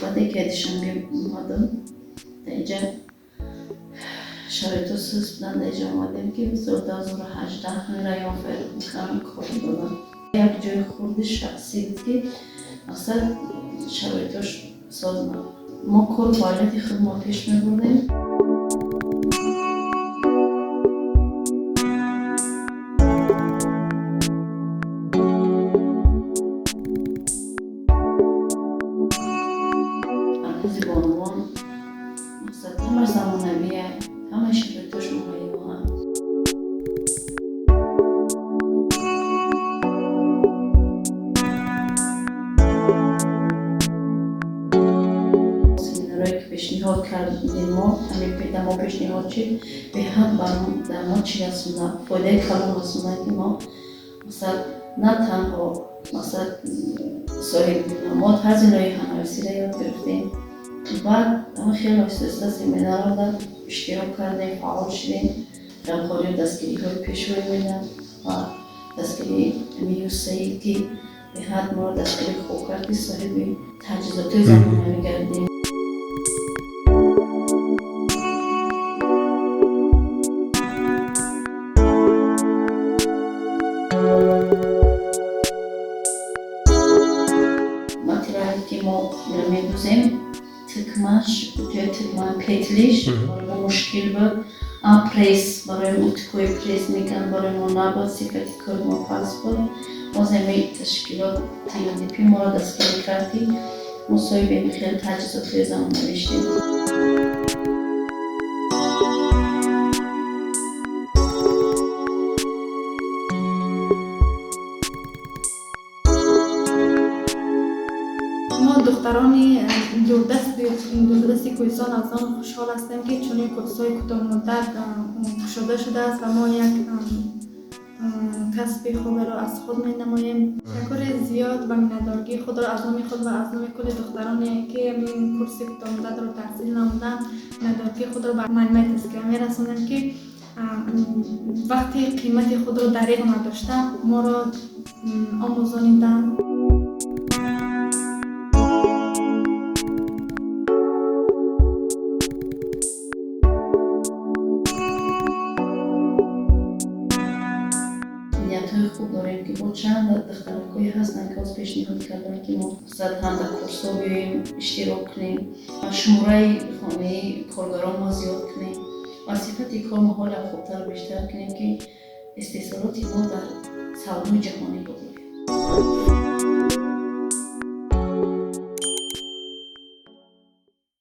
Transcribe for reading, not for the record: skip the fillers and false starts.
Баъде ки Душанбе омадам, дар инҷа шароито суст буданд, дар инҷа омадем, ки соли 2018 ҳамин раён файрӯз кор додам. Як ҷои хурди шахсӣ буд, ки мақсад шароитош соз набуд. Мо кору фаъолияти худмо пеш мебурдем. Маркази бонувон мақсад ҳамаш замонавия, ҳамаи шароитош муҳайёанд. Семинарое ки пешниҳод кардем мо, ҳамин мо пешниҳод шид, беҳад дар мо чӣ расонда, фоидаи калон расонда, ки мо мақсад на танҳо мақсад соҳиби мо тарзи лоиҳанависиро ёд гирифтем, баъд хеле оҳиста семинарҳода иштирок кардем, фаъол шудем. Ғамхорию дастгириҳои пешвои миллат ва дастгирии Амир Саид, ки беҳад моро дастгирӣ хуб кард, ки соҳиби таҷҳизотҳои замонавӣ гардем. Материале ки мо медӯзем, тикмаш, ҷои тикма, петлиш барои мо мушкил буд. Пресс барои утикҳои пресс мекард, барои мо набуд, сифати кори мо паст буд. Боз ҳамин ташкилот ЮНДП моро дастгирӣ кард, ки мо соҳиби ин хеле таҷҳизотҳои замонавӣ шудем. Мо, духтарони дурдасти кӯҳистон, аз он хушҳол ҳастем, ки чунин курсҳои кӯтоҳмуддат кушода шудааст ва мо як касби хуберо аз худ менамоем. Ташаккури зиёд ва миннатдоргии худро аз номи худ ва аз номи кулли духтароне, ки курси кӯтоҳмуддатро таҳсил намуданд, миннатдоргии худро ба муаллимаи Тазкира мерасонем, ки вақти қимати худро дариғ надошта, моро омӯзониданд. Ниятҳои хуб дорем, ки бо чанд духтаракҳое ҳастанд, ки ҳоз пешниҳод карданд, ки мо мақсад ҳам дар курсҳо биёем, иштирок кунем, шумораи хонаи коргарон мо зиёд кунем ва сифати кор мо ҳолам хубтару бештар кунем, ки истеҳсолоти мо дар савдои ҷаҳонӣ бозоред.